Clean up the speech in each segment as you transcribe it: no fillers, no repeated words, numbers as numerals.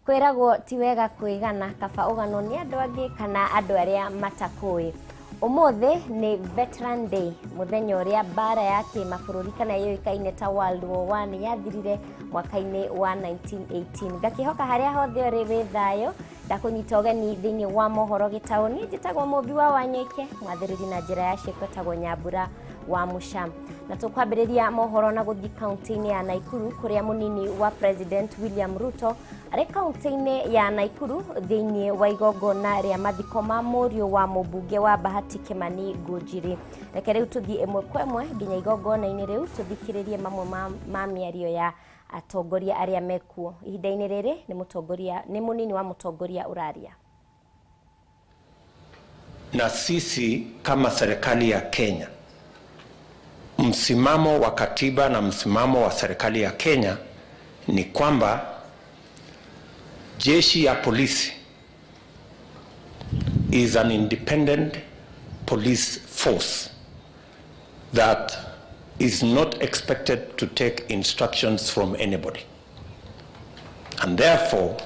Kwĩragwo ti wega kwĩgana, kaba ũganwo nĩ andũ angĩ kana andũ arĩa matakũĩ. Ũmũthĩ nĩ Veteran Day, mũthenya ũrĩa mbara ya kĩmabũrũri kana yũĩkaine ta World War I yathirire mwaka-inĩ wa 1918. Ngakĩhoka harĩa hothe ũrĩ wĩ thayũ, ndakũnyita ũgeni thĩinĩ wa mohoro gĩtaũni. Njĩtagwo Mũmbi wa Wanyoike, mwathĩrĩri na njĩra ya ciĩko etagwo Nyambura wa Mũca. Na tũkwambĩrĩria mohoro na gũthiĩ kaunti-inĩ ya Naikuru kũrĩa mũnini wa President William Ruto arĩ kaunti-inĩ ya Naikuru thĩinĩ wa igongona rĩa mathiko ma mũriũ wa mũmbunge wa Bahati Kimani Ngunjiri. Reke rĩu tũthiĩ ĩmwe kwa ĩmwe nginya igongona-inĩ rĩu tũthikĩrĩrie mamwe ma mĩario ya atongoria arĩa mekuo. Ihinda-inĩ rĩrĩ nĩ mũtongoria, nĩ mũnini wa mũtongoria ũraria. Na sisi kama serikali ya Kenya, msimamo wa katiba na msimamo wa serikali ya Kenya ni kwamba jeshi ya polisi is an independent police force that is not expected to take instructions from anybody. And therefore,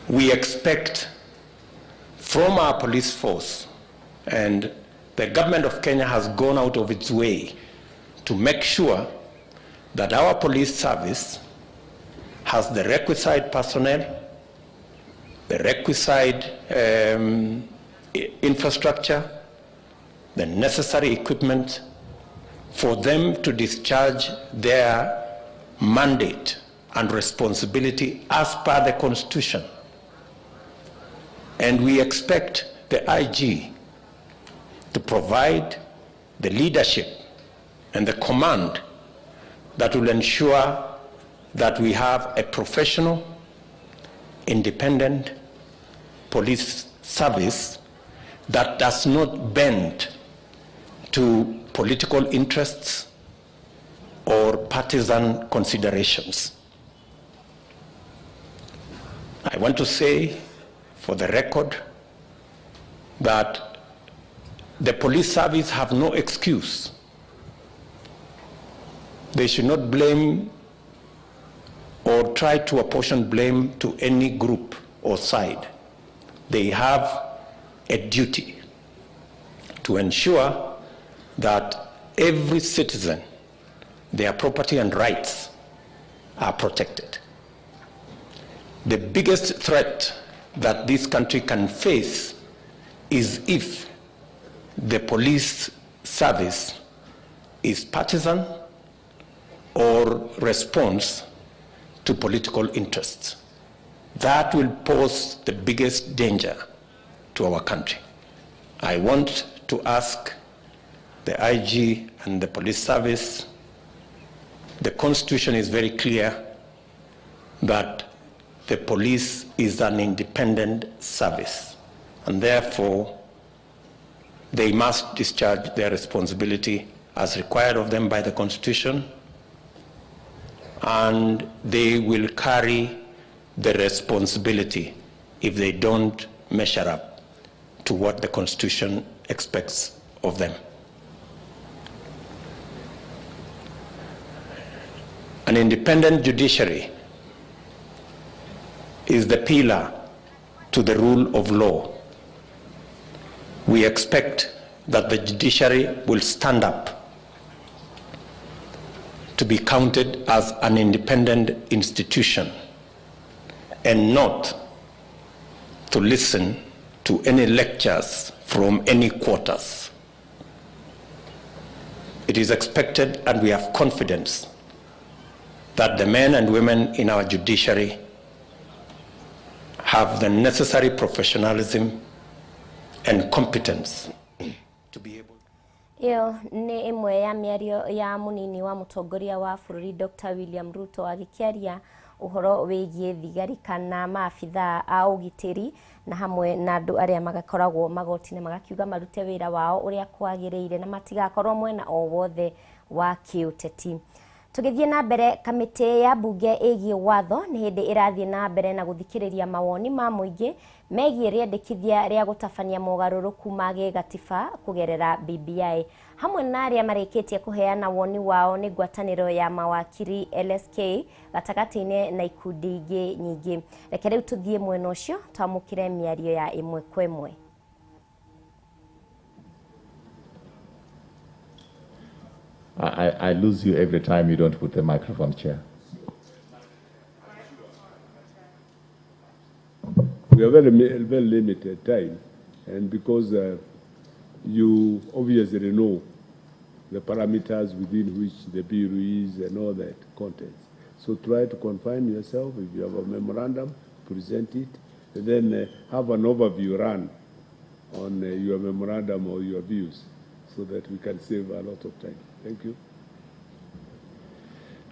we expect from our police force, and the government of Kenya has gone out of its way to make sure that our police service has the requisite personnel, the requisite infrastructure, the necessary equipment for them to discharge their mandate and responsibility as per the Constitution. And we expect the IG to provide the leadership and the command that will ensure that we have a professional, independent police service that does not bend to political interests or partisan considerations. I want to say for the record that the police service have no excuse. They should not blame or try to apportion blame to any group or side. They have a duty to ensure that every citizen, their property and rights are protected. The biggest threat that this country can face is if the police service is partisan or responds to political interests. That will pose the biggest danger to our country. I want to ask the IG and the police service, the Constitution is very clear that the police is an independent service, and therefore they must discharge their responsibility as required of them by the Constitution, and they will carry the responsibility if they don't measure up to what the Constitution expects of them. An independent judiciary is the pillar to the rule of law. We expect that the judiciary will stand up to be counted as an independent institution and not to listen to any lectures from any quarters. It is expected, and we have confidence, that the men and women in our judiciary have the necessary professionalism and competence to be able. Ĩyo nĩ ĩmwe ya mĩario ya mũnini wa mũtongoria wa bũrũri Dr. William Ruto agĩkĩaria ũhoro wĩgiĩ thigari kana maabithaa a ũgitĩri na hamwe na andũ arĩa magakoragwo magoti-inĩ, magakiuga marute wĩra wao ũrĩa kwagĩrĩire na matigakorwo mwena o wothe wa kĩũteti. Tũgĩthiĩ na mbere, kamĩtĩ ya mbunge ĩgiĩ watho nĩ hĩndĩ ĩrathiĩ na mbere na gũthikĩrĩria mawoni ma mũingĩ megiĩ rĩendekithia rĩa gũtabania mogarũrũku ma gĩgatiba kũgerera BBI. Hamwe na arĩa marĩkĩtie kũheana woni wao nĩ ngwatanĩro ya mawakiri LSK gatagatĩ-inĩ na ikundi ingĩ nyingĩ. Reke rĩu tũthiĩ mwena ũcio twamũkĩre mĩario ya ĩmwe kwa ĩmwe. I lose you every time you don't put the microphone, Chair. We have very, very limited time, and because you obviously know the parameters within which the bill is and all that contents. So try to confine yourself. If you have a memorandum, present it, and then have an overview run on your memorandum or your views so that we can save a lot of time. Thank you.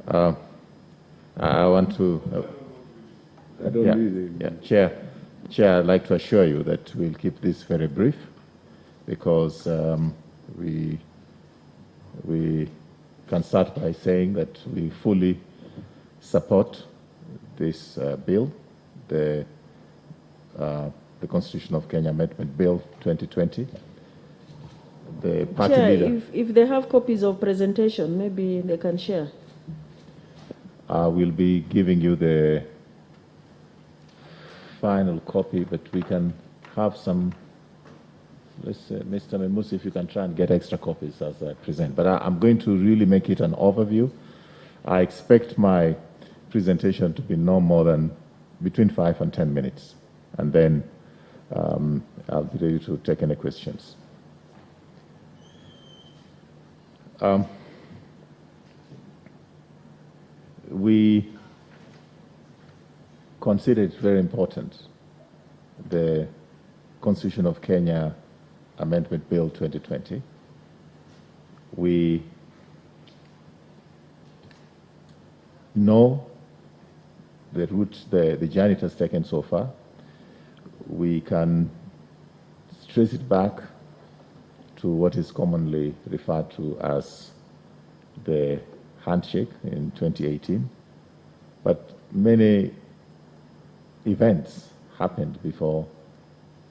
I want to... I don't need it. Chair, I'd like to assure you that we'll keep this very brief because we can start by saying that we fully support this bill, the Constitution of Kenya Amendment Bill 2020. The party Chair, leader. If they have copies of presentation, maybe they can share. I will be giving you the final copy, but we can have some. Let's, Mr. Memusi, if you can try and get extra copies as I present. But I'm going to really make it an overview. I expect my presentation to be no more than between 5 and 10 minutes. And then I'll be ready to take any questions. We consider it very important, the Constitution of Kenya Amendment Bill 2020. We know the route, the journey it has taken so far. We can trace it back to what is commonly referred to as the handshake in 2018. But many events happened before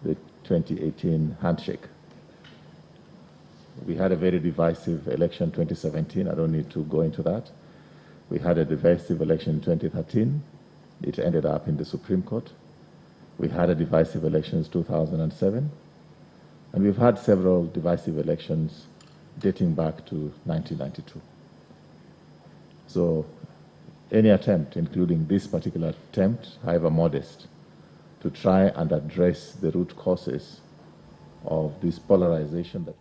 the 2018 handshake. We had a very divisive election 2017. I don't need to go into that. We had a divisive election in 2013. It ended up in the Supreme Court. We had a divisive election in 2007. And we've had several divisive elections dating back to 1992. So any attempt, including this particular attempt, however modest, to try and address the root causes of this polarization that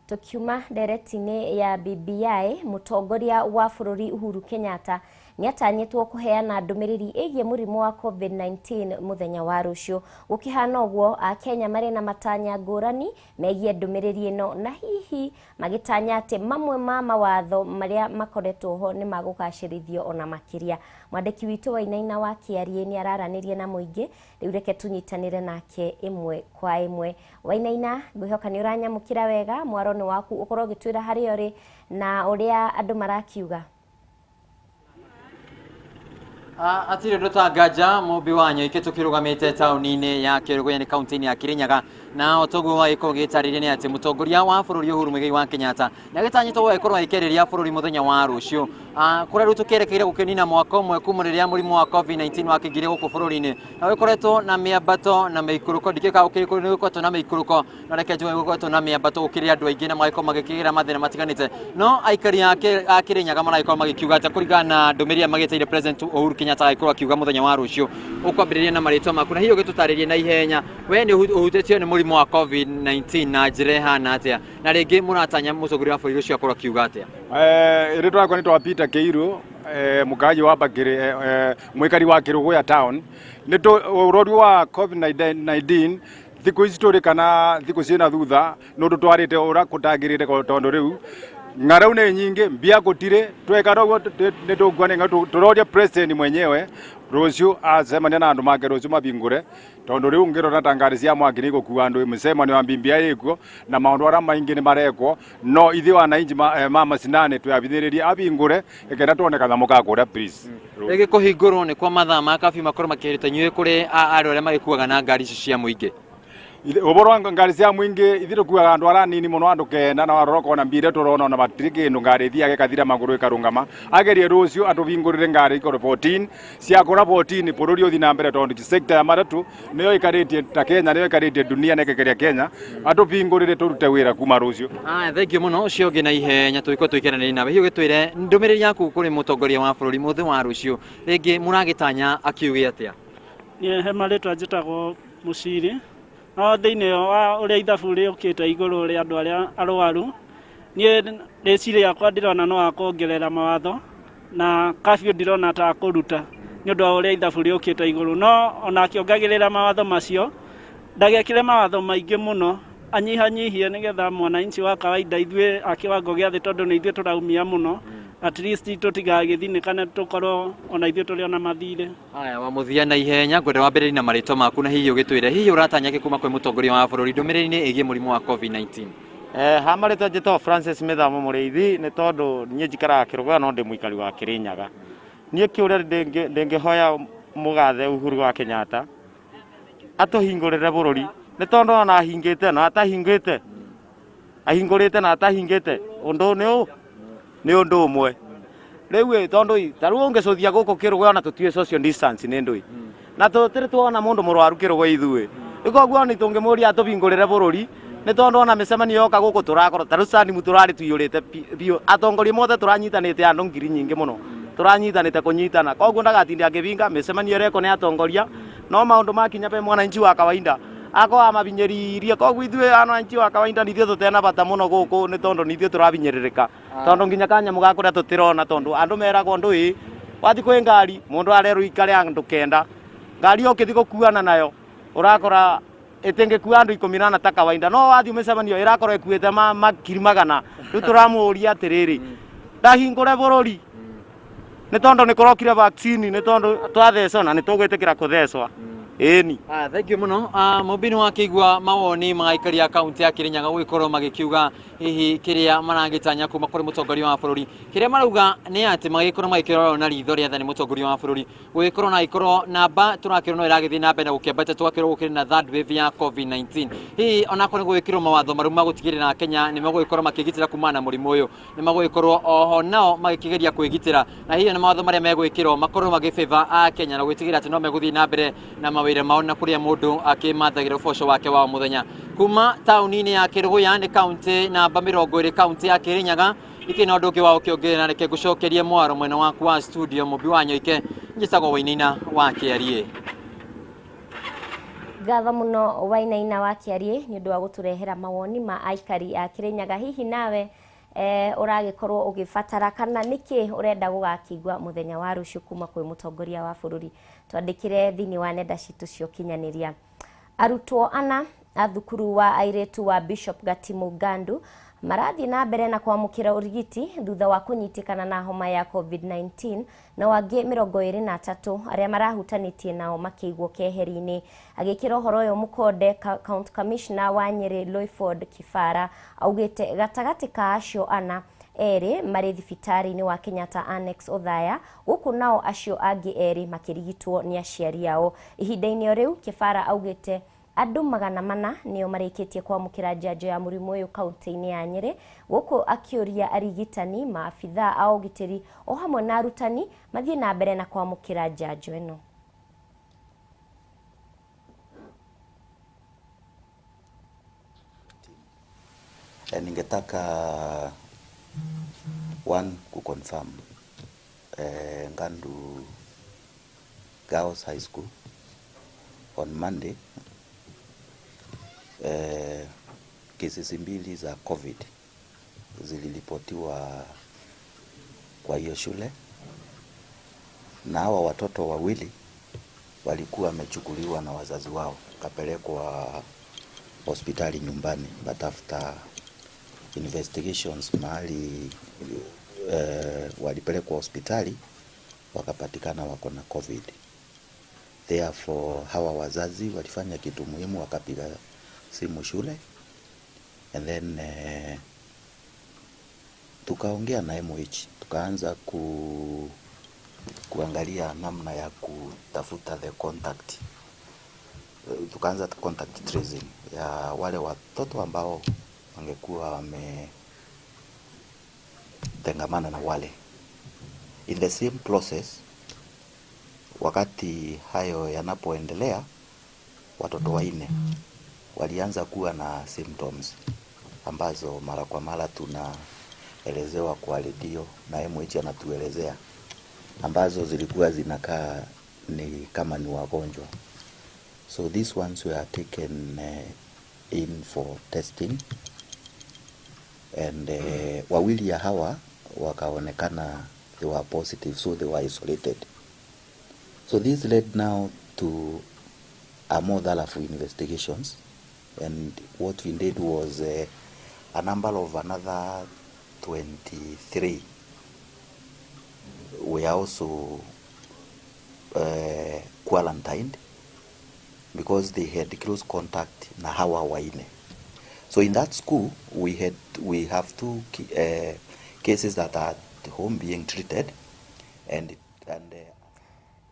Tukiuma ndereti-inĩ ya BBI, mũtongoria wa bũrũri Uhuru Kenyatta nĩatanyĩtwo kũheana ndũmĩrĩri ĩgiĩ mũrimũ wa COVID-19 mũthenya wa rũciũ. Gũkĩhana ũguo, Akenya marĩ na matanya ngũrani megiĩ ndũmĩrĩri ĩno na hihi magĩtanya atĩ mamwe ma mawatho marĩa makoretwo ho nĩ magũgacĩrithio ona makĩria. Mwandĩki witũ Wainaina wa Kĩarie nĩ araranĩria na mũingĩ, rĩu reke tũnyitanĩre nake ĩmwe kwa ĩmwe. Wainaina, ngwĩhoka nĩ ũranyamũkĩra wega, mwaro nĩ waku, ũkorwo ũgĩtwĩra harĩa ũrĩ na ũrĩa andũ marakiuga. Atirĩ ũndũ ta nganja mũmbi wa Nyoike tũkĩrũgamĩte taũni-inĩ ya Kĩrũgũya nĩ kaunti-inĩ ya Kĩrĩnyaga, na o toguo wagĩkorwo ũgĩtarĩria nĩ atĩ mũtongoria wa bũrũri Uhuru Muigai wa Kenyatta nĩagĩtanyĩtwo gũgĩkorwo agĩkĩarĩria bũrũri mũthenya wa rũciũ. Kũrĩa rĩu tũkĩerekeire gũkĩnina mwaka ũmwe kuma rĩrĩa mũrimũ wa COVID-19 wakĩingĩrire gũkũ bũrũri-inĩ, na gũkoretwo na mĩambato na mĩikũrũko, ndikĩũĩ kana nĩ gũkoretwo na mĩikũrũko, no reke njuge gũkoretwo na mĩambato gũkĩrĩ andũ aingĩ na magagĩkorwo magĩkĩgĩra mathĩna matiganĩte. No aikari a Kĩrĩnyaga maragĩkorwo magĩkiuga atĩa kũringana na ndũmĩrĩri ĩrĩa magĩtĩire President Uhuru Kenyatta agĩkorwo akiuga mũthenya wa rũciũ. Ũkwambĩrĩria na marĩtwa maku na hihi ũgĩtũtarĩrie na ihenya, we nĩ ũhutĩtio nĩ mũrimũ wa COVID-19 na njĩra ĩhana atĩa, na rĩngĩ mũratanya mũtongoria wa bũrũri ũcio akorwo akiuga atĩa? Rĩtwa rĩakwa nĩtwa Peter Keiru, mũkaji wa Bakiri, mwikari wa Kĩrũgũya town. Nĩ ũrori wa COVID-19 thikũ ici tũrĩ kana thikũ ciĩna thutha nĩ ũndũ twarĩte ũrĩa kũtagĩrĩire tondũ rĩu ng'arau nĩ nyingĩ, mbia gũtirĩ, tweka ũguo nĩ tũkua nĩ ng'arau. Tũroria president mwenyewe rũciũ acemania na andũ make rũciũ mabingũre, tondũ rĩu ngĩrora ta ngari cia mwaki nĩ igũkua andũ, mũcemanio wa BBI ĩkuo na maũndũ arĩa maingĩ nĩ marekwo, no ithuĩ wananchi ma macinani twĩabithĩrĩrie abingũre ĩkenda tuone kanyamũ ka kũrĩa please. Rĩngĩ kũhingũrwo nĩ kwa mathaa ma kabiũ makorwo makĩhĩrĩte inyuĩ kũrĩ andũ arĩa magĩkuaga na ngari ici cia mũingĩ. Uboro wa ngari cia mwingi ithiĩ tũkuaga andũ arĩa anini mũno andũ kenda na warora ũkona mbia tũrona ona matirĩ kĩndũ ngari ĩthiaga ĩkathira magũrũ ĩkarũngama. Agerie rũciũ atũhingũrĩre ngari ikorwo 14 ciakora 14 bũrũri ũthiĩ na mbere tondũ sector ya matatũ nĩyo ĩkarĩtie ta Kenya nĩyo ĩkarĩtie dunia na ĩkekeria Kenya atũhingũrĩre tũrute wĩra kuma rũciũ. Thank you mũno ũcio ũngĩ na ihenya tũgĩkorwo tũikĩranĩria nawe hihi ũgĩtwĩre ndũmĩrĩri yaku kũrĩ mũtongoria wa bũrũri mũthĩ wa rũciũ rĩngĩ mũragĩtanya akiuge atĩa? Niĩ he marĩtwa njĩtagwo Mũciri. No thĩinĩ wa ũrĩa ithabu rĩũkĩte igũrũ rĩa andũ arĩa arwaru, niĩ rĩciria rĩakwa ndĩrona no akuongerera mawatho na curfew ndĩrona ta akũruta nĩ ũndũ wa ũrĩa ithabu rĩũkĩte igũrũ. No ona akĩongagĩrĩra mawatho macio ndagekĩre mawatho maingĩ mũno, anyihanyihie nĩgetha mwananchi wa kawaida ithuĩ a kĩwango gĩa thĩ tondũ nĩ ithuĩ tũraumia mũno, at least tũtigagĩthinĩkane tũkorwo ona ithuĩ tũrĩ ona mathirĩ. Haya, wa mũthia na ihenya ngwenda wambĩrĩrie na marĩtwa maku na hihi ũgĩtwĩre hihi ũratanya kĩ kuma kwĩ mũtongoria wa bũrũri ndũmĩrĩri-inĩ ĩgiĩ mũrimũ wa COVID-19? Ha marĩtwa njĩtagwo Francis Mĩthamo Mũrĩithi nĩ tondũ niĩ njikaraga Kĩrũgũya no ndĩ mũikari wa Kĩrĩnyaga. Niĩ kĩũria ndĩngĩhoya mũgathe Uhuru wa Kenyatta atũhingũrĩre bũrũri nĩ tondũ ona ahingĩte na atahingĩte ahingũrĩte na atahingĩte ũndũ nĩ ũndũ ũmwe. Rĩu tondũ ta rĩu ũngĩcũthia gũkũ Kĩrũgũya ona tũtiũĩ social distance nĩ ndũĩ na tũtirĩ tuona mũndũ mũrwaru Kĩrũgũya ithuĩ, koguo nĩ tũngĩmũria atũhingũrĩre bũrũri nĩ tondũ ona mĩcemanio yoka gũkũ tũrakorwo ta rĩu Sanimu tũrarĩ tũiyũrĩte biũ atongoria mothe tũranyitanĩte andũ ngiri nyingĩ mũno tũranyitanĩte kũnyitana, koguo ndagatinde akĩbinga mĩcemanio ĩrĩa ĩko nĩ atongoria no maũndũ makinya pe mwananchi wa kawaida ako amabinyĩririe, koguo ithuĩ ananchi wa kawaida nĩ ithuĩ tũtena bata mũno gũkũ nĩ tondũ nĩ ithuĩ tũrabinyĩrĩrĩka tondũ nginya kanyamũ ga kũrĩa tũtirona tondũ andũ meragwo ndũĩ wathiĩ kwĩ ngari mũndũ arerwo ikare andũ kenda ngari ũkĩthiĩ gũkuana nayo ũrakora ĩtĩngĩkua andũ 14 ta kawaida no wathiĩ mĩcemanio ĩrakorwo ĩkuĩte makiri magana. Rĩu tũramũũria atĩrĩrĩ ndahingũre bũrũri nĩ tondũ nĩ kũrokire vaccine nĩ tondũ twathecwo na nĩ tũgwĩtĩkĩra kũthecwa. Ĩni. Thank you mũno. Mũmbi nĩ wakĩigua mawoni ma aikari a kaunti ya Kĩrĩnyaga gũgĩkorwo magĩkiuga hihi kĩrĩa maragĩtanya kuma kũrĩ mũtongoria wa bũrũri. Kĩrĩa marauga nĩ atĩ magĩkorwo magĩkĩrorwo na ritho rĩa tha nĩ mũtongoria wa bũrũri gũgĩkorwo na ikorwo namba tũrakĩrwo no ĩragĩthiĩ na mbere na gũkĩambata tũgakĩrwo gũkĩrĩ na third wave ya COVID-19. Hihi onakorwo nĩ gũgĩkĩrwo mawatho marũmu ma gũtigĩrĩra Kenya nĩ magũgĩkorwo makĩgitĩra kumana na mũrimũ ũyũ, nĩ magũgĩkorwo oho nao magĩkĩgeria kwĩgitĩra na hihi na mawatho marĩa megwĩkĩrwo makorwo magĩfavor a Kenya na gwĩtigĩra atĩ no megũthiĩ na mbere na mawĩra mao na kũrĩa mũndũ akĩmathagĩra ũboco wake wa mũthenya. Kuma taũni-inĩ ya Kĩrũgũya nĩ kaunti namba 20 kaunti ya Kĩrĩnyaga ikĩ na ũndũ ũngĩ wa ũkĩongerera reke ngũcokerie mwaro mwena waku wa studio Mũmbi wa Nyoike njĩtagwo Wainaina wa Kĩarie. Ngatho mũno Wainaina wa Kĩarie nĩ ũndũ wa gũtũrehera mawoni ma aikari a Kĩrĩnyaga. Hihi nawe ũragĩkorwo ũgĩbatara kana nĩkĩ ũrenda gũgakĩigua mũthenya wa rũciũ kuma kwĩ mũtongoria wa bũrũri? Twandĩkĩre thĩinĩ wa nenda citũ cia ũkinyanĩria. Arutwo ana a thukuru wa airĩtu wa Bishop Gatimu Ngandu marathiĩ na mbere na kwamũkĩra ũrigiti thutha wa kũnyitĩkana na homa ya COVID-19 na wangĩ 23 arĩa marahutanĩtie nao makĩigwo keheri-inĩ. Agĩkĩra ũhoro ũyũ mũkonde, County Commissioner wa Nyĩrĩ Loyford Kibara augĩte gatagatĩ ka acio ana erĩ marĩ thibitarĩ-inĩ wa Kenyatta Annex Othaya, gũkũ nao acio angĩ erĩ makĩrigitwo nĩ aciari ao. Ihinda-inĩ o rĩu Kibara augĩte andũ 400 nĩo marĩkĩtie kwamũkĩra njanjo ya mũrimũ ũyũ kaunti-inĩ ya Nyĩrĩ, gũkũ akĩũria arigitani, maabithaa a ũgitĩri o hamwe na arutani mathiĩ na mbere na kwamũkĩra njanjo ĩno. Ningetaka one kuconfirm Ngandu Girls High School on Monday kesi 2 za COVID ziliripotiwa kwa hiyo shule, na hawa watoto wawili walikuwa wamechukuliwa na wazazi wao kapelekwa hospitali nyumbani, but after investigations mahali walipelekwa hospitali wakapatikana wako na COVID. Therefore hawa wazazi walifanya kitu muhimu, wakapiga simu shule and then tukaongea na MH, tukaanza kuangalia namna ya kutafuta the contact Tukaanza contact tracing ya wale watoto ambao wangekuwa wametengamana na wale. In the same process, wakati hayo yanapoendelea, watoto 4 walianza kuwa na symptoms ambazo mara kwa mara tunaelezewa kwa redio na MH anatuelezea, ambazo zilikuwa zinakaa ni kama ni wagonjwa. So these ones were taken in for testing, and wawili ya hawa wakaonekana they were positive, so they were isolated. So this led now to a more thorough investigations, and what we did was a number of another 23 were also quarantined because they had close contact na hawa 4. So in that school we have 2 cases that are at home being treated, and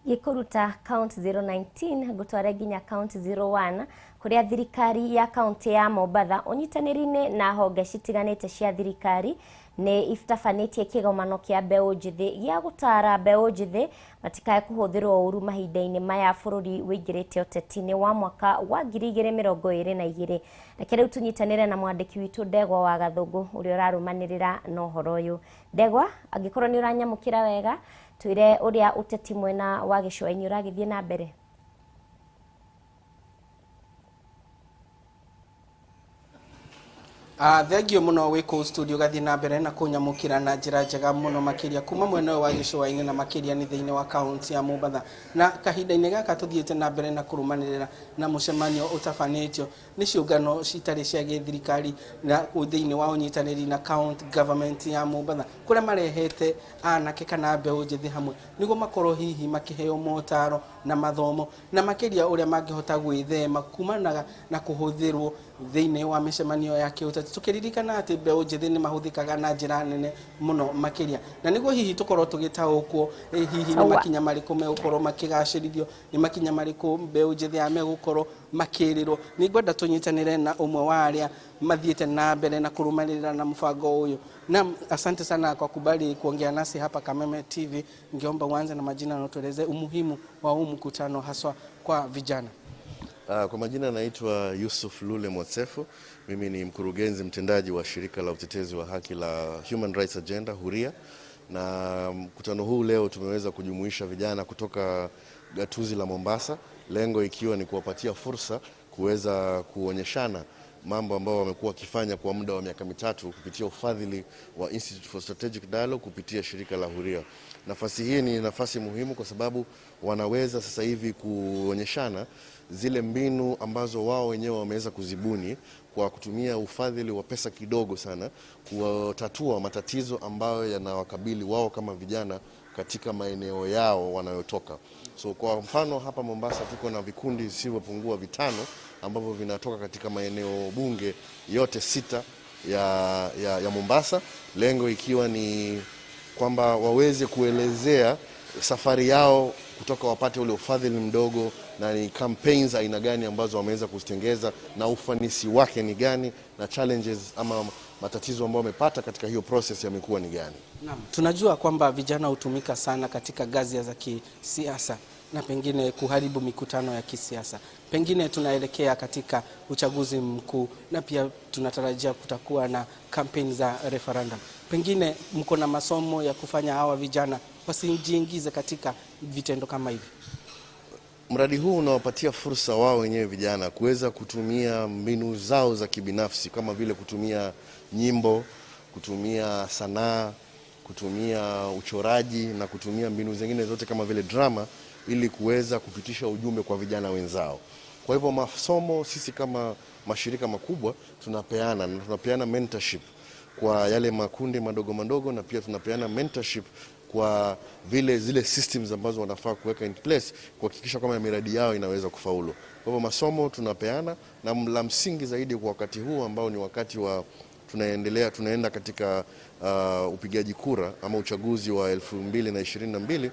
Gikuruta count 019 gutware nginya count 01 kuria thirikari ya kaunti ya Mombatha unyitanĩri-inĩ na honge citiganĩte cia thirikari nĩ itabanĩtie kĩgomano kĩa mbeũ njĩthĩ gĩa gũtara mbeũ njĩthĩ matikae kũhũthĩrwo ũru mahinda-inĩ maya bũrũri wĩingĩrĩte ũteti-inĩ wa mwaka wa 2022. Reke rĩu tũnyitanĩre na mwandĩki witũ Ndegwa wa Gathũngũ ũrĩa ũrarũmanĩrĩra na ũhoro ũyũ. Ndegwa, angĩkorwo nĩ ũranyamũkĩra wega, twĩre ũrĩa ũteti mwena wa gĩcũa-inĩ ũragĩthiĩ na mbere. Thengio muno wi kuu studio gathie na mbere na kunyamukira na njira njega muno makiria kuma mwena wa gĩcũa-inĩ na makiria ni thĩinĩ wa kaunti ya Mombatha. Na kahinda-inĩ gaka tuthiĩte na mbere na kũrũmanĩrĩra na mũcemanio ũtabanĩtio nĩ ciũngano citarĩ cia gĩthirikari na thĩinĩ wa ũnyitanĩri na county government ya Mombatha, kũrĩa marehete anake kana mbeũ njĩthĩ hamwe nĩguo makorwo hihi makĩheo motaro na mathomo na makĩria ũrĩa mangĩhota gwĩthema kumanaga na kũhũthĩrwo thĩinĩ wa mĩcemanio ya kĩũteti, tukiririkana atĩ mbeũ njĩthĩ nĩ mahũthĩkaga na njĩra nene mũno makĩria, na nĩguo hihi tũkorwo tũgĩtaũkwo hihi nĩ makinya marĩkũ megũkorwo makĩgacĩrithio, nĩ makinya marĩkũ mbeũ njĩthĩ aya megũkorwo makĩrĩrwo. Nĩ ngwenda tũnyitanĩre na ũmwe wa arĩa mathiĩte na mbere na kũrũmanĩrĩra na mũbango ũyũ. Na asante sana kwa kubali kuongea nasi hapa Kameme TV. Ningeomba uanze na majina na utueleze umuhimu wa huu mkutano haswa kwa vijana. Kwa majina naitwa Yusuf Lule Mwatsefu. Mimi ni mkurugenzi mtendaji wa shirika la utetezi wa haki la Human Rights Agenda Huria. Na mkutano huu leo tumeweza kujumuisha vijana kutoka gatuzi la Mombasa, lengo ikiwa ni kuwapatia fursa kuweza kuonyeshana mambo ambao wamekuwa wakifanya kwa muda wa miaka mitatu kupitia ufadhili wa Institute for Strategic Dialogue kupitia shirika la Huria. Nafasi hii ni nafasi muhimu kwa sababu wanaweza sasa hivi kuonyeshana zile mbinu ambazo wao wenyewe wameweza kuzibuni kwa kutumia ufadhili wa pesa kidogo sana kutatua matatizo ambayo yanawakabili wao kama vijana katika maeneo yao wanayotoka. So kwa mfano hapa Mombasa tuko na vikundi visivyopungua 5 ambavyo vinatoka katika maeneo bunge yote 6 ya Mombasa, lengo ikiwa ni kwamba waweze kuelezea safari yao kutoka wapate ule ufadhili mdogo na ni campaigns aina gani ambazo wameweza kuzitengeza na ufanisi wake ni gani na challenges ama matatizo ambayo wamepata katika hiyo process yamekuwa ni gani. Naam, tunajua kwamba vijana hutumika sana katika ngazi za kisiasa na pengine kuharibu mikutano ya kisiasa. Pengine tunaelekea katika uchaguzi mkuu na pia tunatarajia kutakuwa na kampeni za referendum. Pengine mko na masomo ya kufanya hawa vijana wasijiingize katika vitendo kama hivi? Mradi huu unawapatia fursa wao wenyewe vijana kuweza kutumia mbinu zao za kibinafsi kama vile kutumia nyimbo, kutumia sanaa, kutumia uchoraji na kutumia mbinu zingine zote kama vile drama ili kuweza kupitisha ujumbe kwa vijana wenzao. Kwa hivyo masomo sisi kama mashirika makubwa tunapeana, na tunapeana mentorship kwa yale makundi madogo madogo, na pia tunapeana mentorship kwa vile zile systems ambazo wanafaa kuweka in place kuhakikisha kwamba miradi yao inaweza kufaulu. Kwa hivyo masomo tunapeana, na la msingi zaidi kwa wakati huu ambao ni wakati wa tunaenda katika upigaji kura ama uchaguzi wa 2022,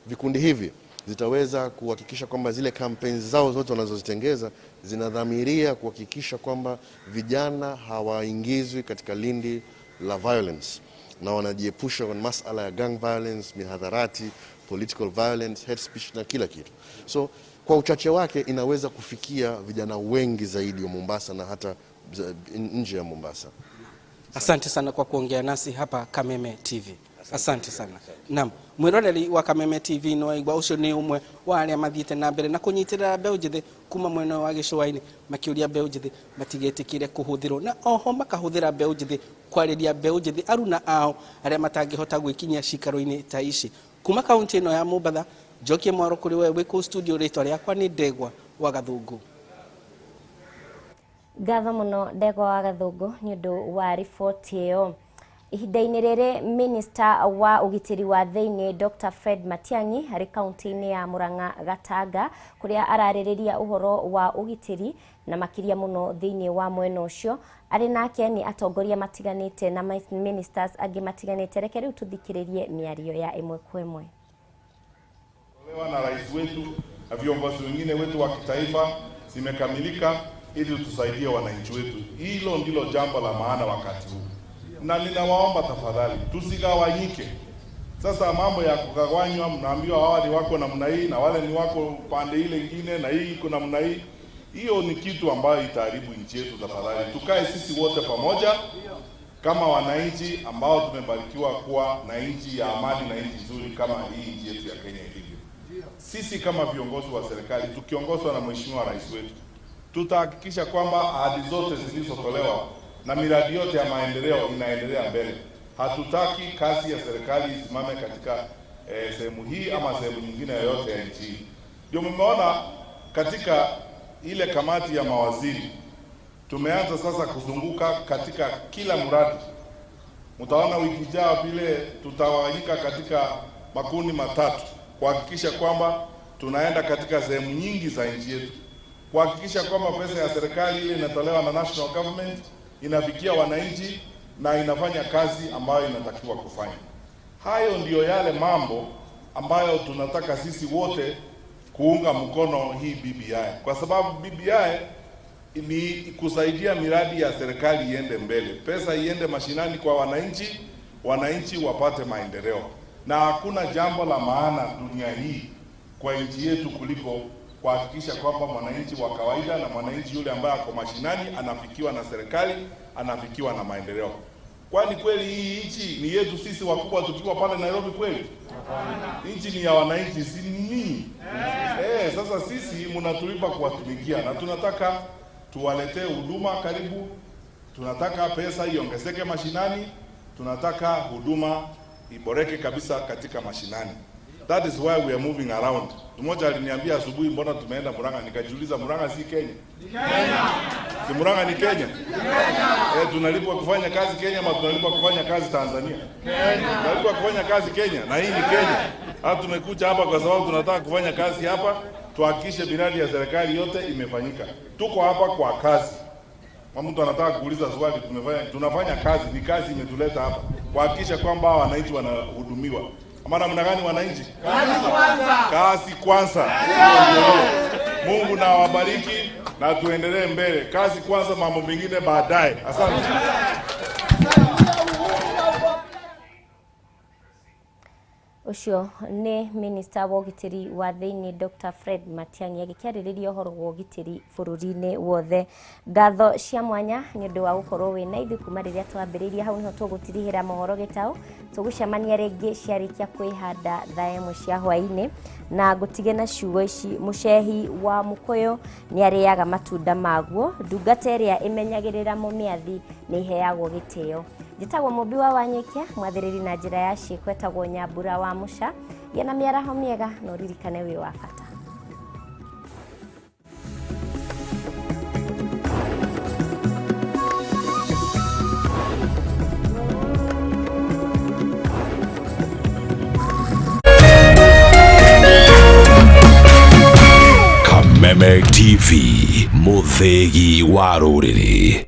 vikundi hivi zitaweza kuhakikisha kwamba zile campaigns zao zote wanazozitengeza zinadhamiria kuhakikisha kwamba vijana hawaingizwi katika lindi la violence na wanajiepusha na masala ya gang violence, mihadharati, political violence, hate speech na kila kitu. So kwa uchache wake inaweza kufikia vijana wengi zaidi wa Mombasa na hata nje ya Mombasa. Asante sana kwa kuongea nasi hapa Kameme TV. Asante sana. Naam, mwiroreri wa Kameme TV no aigua ucio ni umwe wa aria mathiite na mbere na kunyitirira mbeũ njĩthĩ kuma mwena wa gĩcũa-inĩ, makĩũria mbeũ njĩthĩ matigetĩkĩre kũhũthĩrwo, na oho makahũthĩra mbeũ njĩthĩ kwarĩria mbeũ njĩthĩ aruna ao arĩa matangĩhota gwĩkinyia cikaro-inĩ ta ici. Kuma kaunti ĩno ya Mombatha, njokie mwaro kũrĩ we wĩ kũu studio, rĩtwa rĩakwa nĩ Ndegwa wa Gathũngũ. Ngatho mũno Ndegwa wa Gathũngũ nĩ ũndũ wa riboti ĩyo. Ihinda-inĩ rĩrĩ, minista wa ũgitĩri wa thĩinĩ Dr. Fred Matiang'i arĩ kaunti-inĩ ya Murang'a Gatanga, kũrĩa ararĩrĩria ũhoro wa ũgitĩri na makĩria mũno thĩinĩ wa mwena ũcio. Arĩ nake nĩ atongoria matiganĩte na ministers angĩ matiganĩte. Reke rĩu tũthikĩrĩrie mĩario ya ĩmwe kwa ĩmwe. Na rais wetu na viongozi wengine wetu wa kitaifa zimekamilika ili tusaidie wananchi wetu. Hilo ndilo jambo la maana wakati huu. Na ninawaomba tafadhali tusigawanyike. Sasa mambo ya kugawanywa, mnaambiwa hawa ni wako namna hii na wale ni wako pande ile nyingine na hii iko namna hii. Hiyo ni kitu ambayo itaharibu nchi yetu. Tafadhali tukae sisi wote pamoja kama wananchi ambao tumebarikiwa kuwa na nchi ya amani na nchi nzuri kama hii nchi yetu ya Kenya ilivyo. Sisi kama viongozi wa serikali tukiongozwa na Mheshimiwa Rais wetu tutahakikisha kwamba ahadi zote zilizotolewa na miradi yote ya maendeleo inaendelea mbele. Hatutaki kazi ya serikali isimame katika sehemu hii ama sehemu nyingine yoyote ya nchi hii. Ndio mmeona katika ile kamati ya mawaziri tumeanza sasa kuzunguka katika kila mradi. Mtaona wiki ijayo vile tutawanyika katika makundi matatu kuhakikisha kwamba tunaenda katika sehemu nyingi za nchi yetu, kuhakikisha kwamba pesa ya serikali ile inatolewa na national government inafikia wananchi na inafanya kazi ambayo inatakiwa kufanya. Hayo ndiyo yale mambo ambayo tunataka sisi wote kuunga mkono hii BBI, kwa sababu BBI ni kusaidia miradi ya serikali iende mbele, pesa iende mashinani kwa wananchi, wananchi wapate maendeleo. Na hakuna jambo la maana dunia hii kwa nchi yetu kuliko kuhakikisha kwamba mwananchi wa kawaida na mwananchi yule ambaye ako mashinani anafikiwa na serikali, anafikiwa na maendeleo. Kwani kweli hii nchi ni yetu sisi wakubwa tukiwa pale Nairobi kweli? Nchi ni ya wananchi, si ninyi? Sasa sisi mnatulipa kuwatumikia na tunataka tuwaletee huduma karibu, tunataka pesa iongezeke mashinani, tunataka huduma iboreke kabisa katika mashinani. That is why we are moving around. Mmoja aliniambia asubuhi, mbona tumeenda Murang'a? Nikajiuliza, Murang'a si Kenya? Kenya. Si Murang'a ni Kenya? Kenya. Tunalipwa kufanya kazi Kenya ama tunalipwa kufanya kazi Tanzania? Kenya. Tunalipwa kufanya kazi Kenya na hii ni Kenya. Hata tumekuja hapa kwa sababu tunataka kufanya kazi hapa, tuhakikishe miradi ya serikali yote imefanyika. Tuko hapa kwa kazi. Kama mtu anataka kuuliza swali, tunafanya kazi, ni kazi imetuleta hapa. Kuhakikisha kwamba wananchi wanahudumiwa. Maana mna gani wananchi? Kazi kwanza. Kazi kwanza. Mungu na awabariki na tuendelee mbele. Kazi kwanza, mambo mengine baadaye. Asante. Ucio ni minista wa ũgitĩri wa thĩinĩ Dr. Fred Matiang'i agĩkĩarĩrĩria ũhoro wa ũgitĩri bũrũri-inĩ wothe. Ngatho cia mwanya nĩ ũndũ wa gũkorwo wĩ na ithuĩ kuma rĩrĩa twambĩrĩirie. Hau nĩho tũgũtirihĩra mohoro gĩtaũ. Tũgũcemania rĩngĩ ciarĩkia kwĩhanda thaa ĩmwe cia hwaĩ-inĩ, na ngũtige na ciugo ici: mũcehi wa mũkũyũ nĩ arĩaga matunda maguo, ndungata ĩrĩa ĩmenyagĩrĩra mũmĩathi nĩ iheagwo gĩtĩo. Njĩtagwo Mũmbi wa Wanyĩkia, mwathĩrĩri na njĩra ya ciĩko etagwo Nyambura wa Mũca. Gĩa na mĩaraho mĩega na ũririkane wĩ wa bata. Kameme TV, mũthĩgi wa rũrĩrĩ.